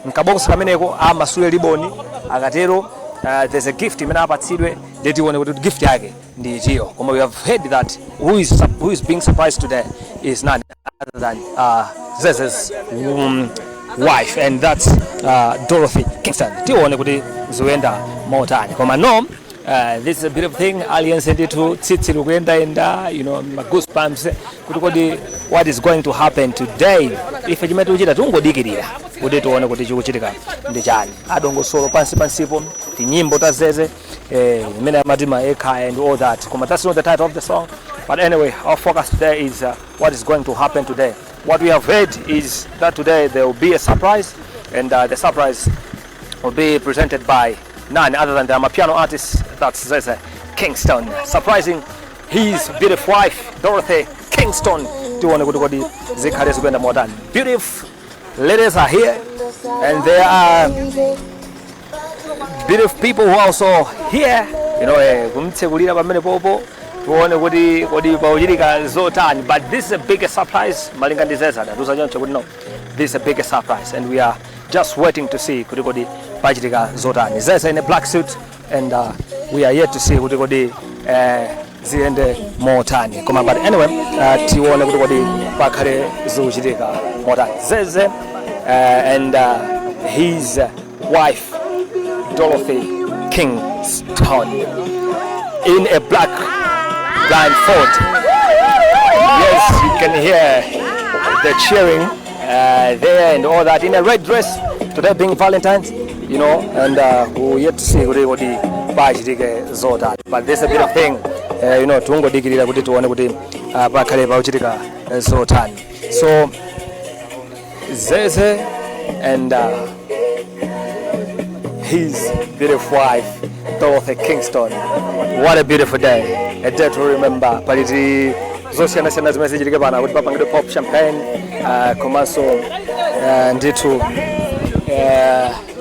Mkabokosi kameneko amasule liboni akatero, there's a gift imene apatsidwe, ndiye tione kuti gift yake ndi itiyo. Koma we have heard that who is being surprised today is none other than Zeze's wife, and that's Dorothy Kingston. Tione kuti zikuyenda motani. Koma no, this is a beautiful thing. Aliyense ndithu tsitsi likuyendayenda, ma goosebumps kuti kodi what is going to happen today. Ife chimene tikuchita, tingodikirira kuti tione kuti chikuchitika ndi chani. Adongosolo pansi pansipo tinyimbo ta Zeze, imene amati ma ekhaya and all that, koma that's not the title of the song. But anyway, our focus today is what is going to happen today. What we have heard is that today there will be a surprise, and the surprise will be presented by none other than the Amapiano artist, that's Zeze Kingston, surprising his beautiful wife, Dorothy Kingston. Tione kuti kodi zikhale zikuyenda motani. Beautiful ladies are here, and there are beautiful people who are also here, kumtsekulira pamene popo. Tione kuti kodi pauchitika zotani. But this is a big surprise. Malinga ndi Zeze adatiuza choncho kuti no, this is a big surprise, and we are just waiting to see kuti kodi pachitika zotani. Zeze in a black suit, and we are yet to see kuti kodi ziyende motani. Koma but anyway, tione kuti kodi pakhale zikuchitika motani. Zeze and his wife, Dorothy Kingston, in a black blindfold. Yes, you can hear the cheering there and all that, in a red dress, today being Valentine's, and we'll yet to see kuti kodi pachitike zotani. But this is a bit of thing, tungodikirira kuti tione kuti pakhale pauchitika zotani. So Zeze and his beautiful wife, Dorothy Kingston. What a beautiful day, a day to remember. Paliti zosiyanasiyana zimene zichitike pano, kuti papangidwe pop champagne, komanso ndithu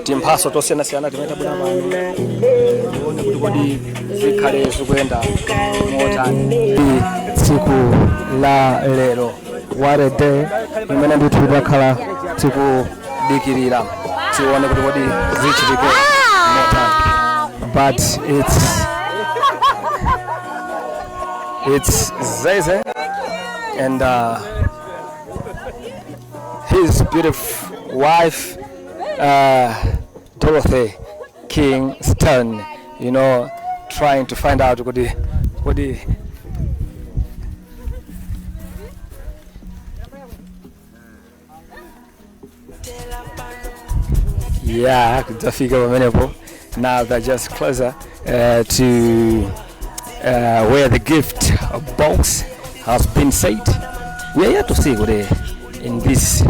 timphaso tosiyanasiyana timene tabwera pano. Tione kuti kodi zikhale zikuyenda motani tsiku la lero. What a day imene ndithu takhala tikudikirira. Tione kuti kodi zichitike motani. But it's Zeze and his beautiful wife, Dorothy Kingston, trying to find out kodi kodi yeah, kudzafika pamenepo. Now they're just closer to where the gift box has been set. We are here to see kuti in this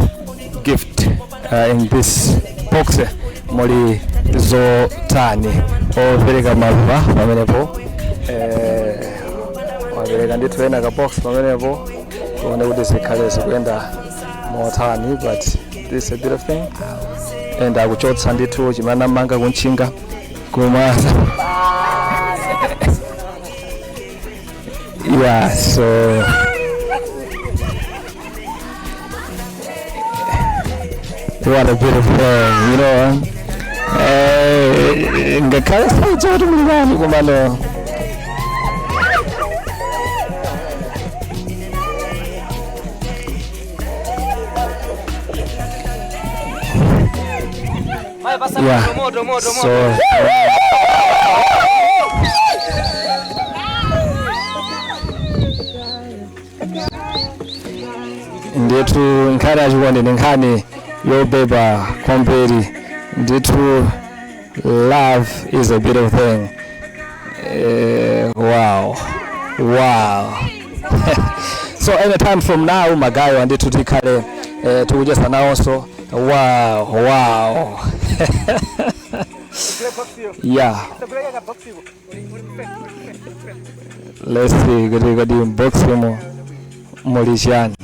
gift, in this box muli zotani. Opereka maluwa pamenepo, wapereka ndithu ena ka box pamenepo. Tione kuti zikhale zikuyenda motani. But this is a beautiful thing, and akuchotsa ndithu chimene amanga kuntchinga kumaza. Yeah, so what a beautiful thing. Ngakhale saidza kuti muli nani, komano yeah, so ndithu nkhani yachikondi ndi nkhani yobeba kwambiri ndithu. Love is a beautiful thing. Wow. So anytime from now magayo andithu tikhale tikucheza nawonso. Wow. Yeah, let's see kuti kodi m'box mo muli chani.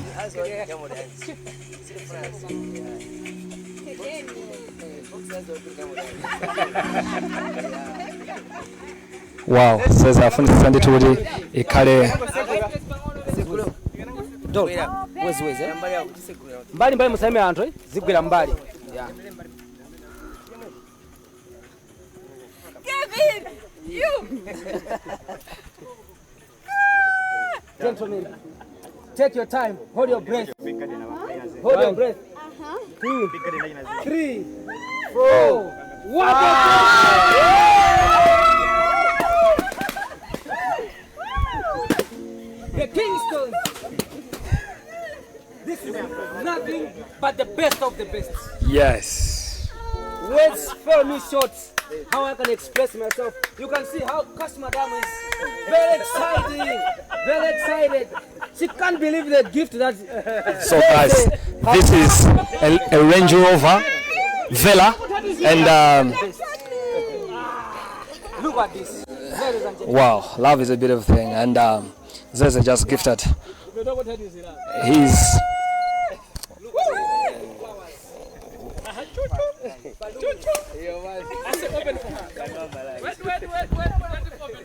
Wow, seza afunisisa ndithu kuti ikhale Wezi wezi, eh? Mbali mbali, musaime anthu, eh? Zigwera mbali. Yeah. Kevin, you. Gentlemen, take your time. Hold your breath. Hold your breath. Two, three, four. One. The Kingston. This is nothing but the best of the best. Words fail me short. How I can express myself. You can see how Cash Madam is very excited. Very excited. She can't believe the gift that. So guys, this is a Range Rover Velar, and Look at this. Ladies and gentlemen. Wow, love is a beautiful thing, and Zeze just gifted his Wait, wait, wait, wait. Let it open for you.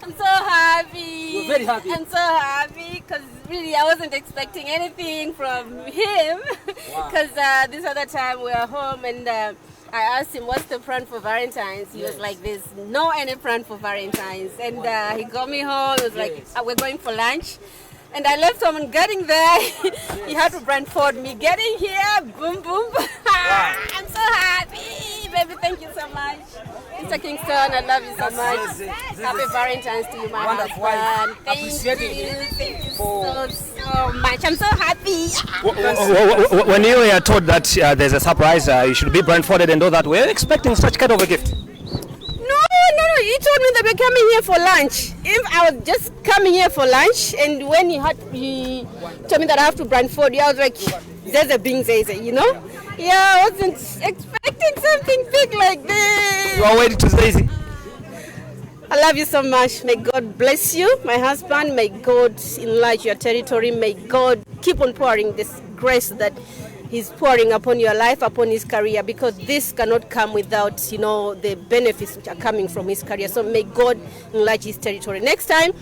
I'm so happy. You're very happy. I'm so happy because really I wasn't expecting anything from him. Because this other time we were home and I asked him, "What's the plan for Valentine's?" He was like, "There's no any plan for Valentine's." And he got me home. He was like, "We're going for lunch." And I left home and getting there, he had to blindfold me. Getting here, boom, boom. I'm so happy. Baby, thank you so much. Mr. Kingston, I love you so much. Happy Valentine's to you, my Wonderful wife. husband. Thank Appreciate you. Thank you for- so, so much. I'm so happy. When you were told that there's a surprise, you should be blindfolded and all that, were you expecting such kind of a gift? No. He told me that we're coming here for lunch. If I was just coming here for lunch, and when he told me that I have to blindfold you, I was like, "There's a being Zeze," you know? Yeah, I wasn't expecting something big like this. You are waiting to Zeze. I love you so much. May God bless you, my husband. May God enlarge your territory. May God keep on pouring this grace that He's pouring upon your life, upon his career, because this cannot come without the benefits which are coming from his career. So may God enlarge his territory. Next time,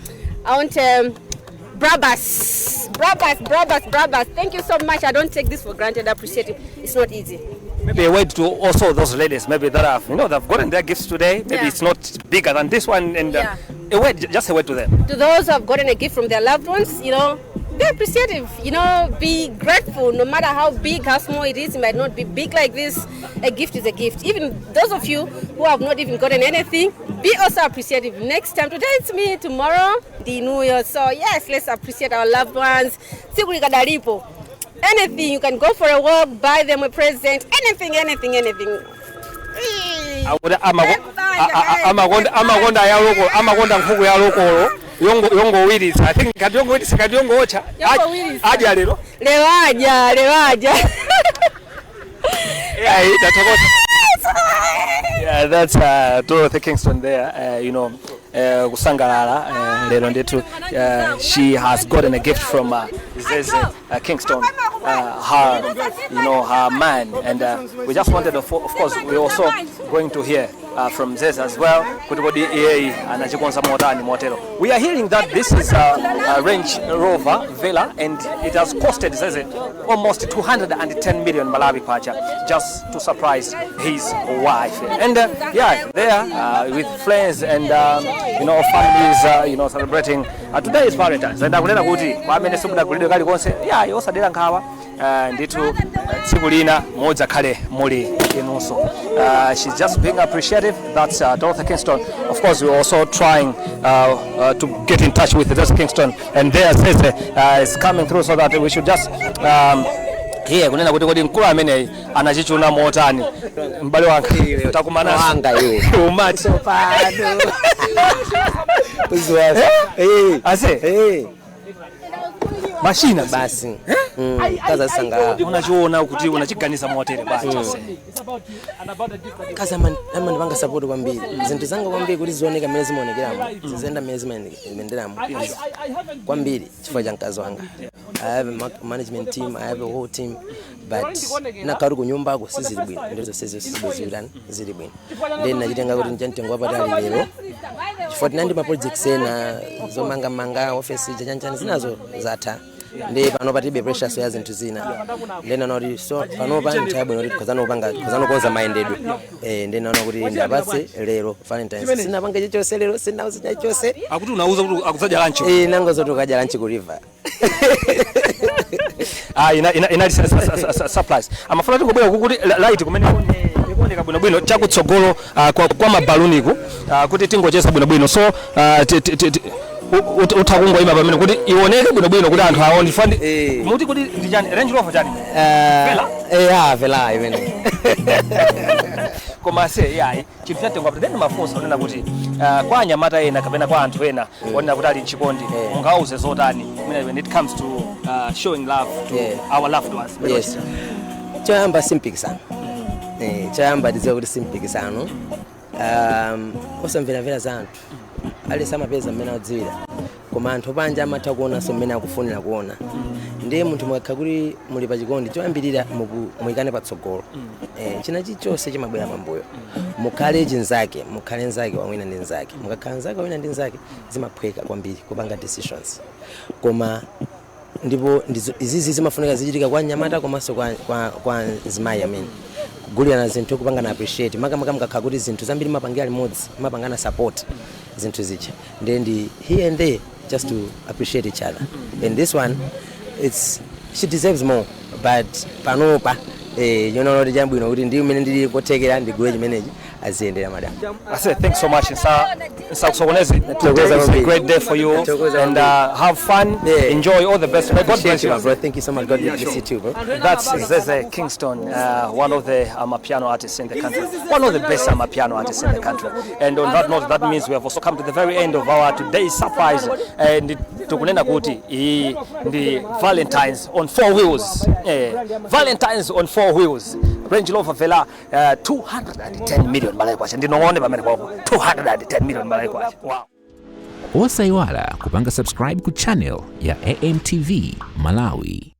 I want Brabus, Brabus, Brabus, Brabus. Thank you so much. I don't take this for granted. I appreciate it. It's not easy. Maybe a word to also those ladies, maybe that have, they've gotten their gifts today. Maybe it's not bigger than this one, and a word, just a word to them. To those who have gotten a gift from their loved ones, be appreciative, be grateful, no matter how big, how small it is. It might not be big like this. A gift is a gift. Even those of you who have not even gotten anything, be also appreciative. Next time, today it's me, tomorrow, the New Year. So yes, let's appreciate our loved ones. Tsiku likadalipo. Anything, you can go for a walk, buy them a present, anything, anything, anything. Akuti amakonda ya local, amakonda nkhuku ya local yongowiritsa. I think kati yongowiritsa, kati yongootcha. Yongowiritsa. Adya lero. Lero adya, lero adya. Yeah, tathokoza. Yeah, that's Dorothy Kingston there, kusangalala lero ndithu. She has gotten a gift from Zeze Kingston, her, her man, and we just wanted, of course, we're also going to hear from Zeze as well, kuti kodi iyeyi anachikonza motani motero. We are hearing that this is a Range Rover Velar, and it has costed Zeze almost 210 million Malawi kwacha just to surprise his wife. And yeah, there with friends and families, celebrating. Today is Valentine's. And akunena kuti kwa amene simunagulidwe kalikonse, yeah, osadera nkhawa, ndithu tsiku lina mudzakhale muli inunso. She's just being appreciative. That's Dorothy Kingston. Of course, we're also trying to get in touch with Dorothy Kingston, and there Zeze is coming through so that we should just here kunena kuti kodi mkulu ameneyi anachichuna motani. M'bale wanga, takumananso. Wanga iwe. Umati Pano. Uziwazi. Eh. Ase. Eh. Mashina. Basi. Kazi azisangalala. Unachiona kuti unachiganiza motere bwanji? Kazi amandipanga support kwambiri, zinthu zanga kwambiri kuti zioneka mmene zimaonekeramo, zizenda mmene zimaenderamo kwambiri chifukwa cha mkazi wanga. I have a management team, I have a whole team, but nakati kunyumbako sizili bwino, ndizo sizibwezirani zili bwino. Then nachitenga kuti nchamtengo wapatali lero chifukwa tinandi ma projects ena zomangamanga, office chachanchani, zinazo zatha, ndi pano patibe pressure ya zinthu zina. Ndi naona kuti so panopa nthawi bwino kuti khozanopanga, khozanokonza mayendedwe. Ndi naona kuti ndapatse lero Valentines. Sinapanga chilichonse lero, sinauze chilichonse. Akuti unauza kuti akuzadya lunch. Nangozoti ukadya lunch ku river. Ah, inali surprise. Amafuna tikubwera kuti light kumene ikuoneka bwinobwino chakutsogolo, kwa mabaluniku, kuti tingocheza bwinobwino. So utha kungoyima pamene kuti ioneke bwinobwino kuti anthu aone fandi. Muti kuti ndi chani? Range Rover chani? Velar? Ah, Velar imene. Koma se yayi, chinthu chatenga kuti then mafunso onena kuti kwa anyamata ena kapena kwa anthu ena onena kuti ali mchikondi, mungawuze zotani when it comes to showing love to our loved ones? Yes, choyamba simpikisano. Choyamba tidziwa kuti simpikisano, osamveramvera za anthu aliyense amapeza mmene akudziwira, koma anthu panja amatha kuonanso mmene akufunira kuona. Ndiye munthu mukakhala kuti muli pachikondi, choyambirira muyikane patsogolo. China chilichonse chimabwera pambuyo. Mukhale chinzake, mukhale nzake wawina ndi nzake. Mukakhala nzake wawina ndi nzake, zimaphweka kwambiri kupanga decisions. Koma ndipo izizi zimafunika zichitika kwa mnyamata komanso kwa mzimayi amene kugulirana zinthu, kupangana appreciate, makamaka mukakhala kuti zinthu zambiri mapangira limodzi, mapangana support zinthu zija. Ndiye ndi here and there just to appreciate each other. And this one, it's she deserves more, but panopa yonaona kuti chabwino kuti ndi umene ndili kothekera ndigule chimenechi, aziyendera madam. I say thanks so much. Nsa kusokonezi. Today is a kwambiri. Great day for you Thokoza and have fun. Enjoy, all the best. May God Appreciate bless you, you. my bro. Thank you so much. God bless you too, bro. That's Zeze Kingston, one of the Amapiano artists in the country, one of the best Amapiano artists in the country. And on that note, that means we have also come to the very end of our today's surprise. And tukunena kuti iyi ndi Valentine's on four wheels. Valentine's on four wheels. Range Rover Velar, 210 million Malawi kwacha. Ndinong'one pamene kwapo 210 million Malawi kwacha. Wow. Osayiwala kupanga subscribe ku channel ya AMTV Malawi.